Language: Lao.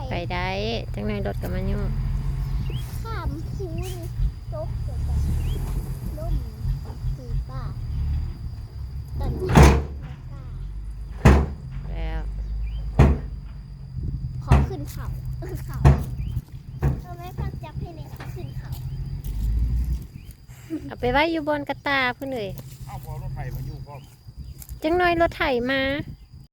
ໄປໄດ້ ຈັກໜ່ອຍລົດກໍມາຍົ້ງ. ຂ້າມພູນີ້ຕົກ ແລ້ວກໍລົງຄືປ່າ ຕອນນີ້ ແລ້ວ ຂໍຂຶ້ນເຂົາ ເອີ ເຂົາ ເອົາໄມ້ພັກຈັບໃຫ້ແດ່ ຂໍຂຶ້ນເຂົາ. ເອົາໄປໄວ້ຢູ່ບ່ອນກະຕ່າພຸ້ນເອີຍ. ເອົາ ບໍ່ເອົາລົດໄຖມາຢູ່ພ້ອມ. ຈັກໜ່ອຍລົດໄຖມາ.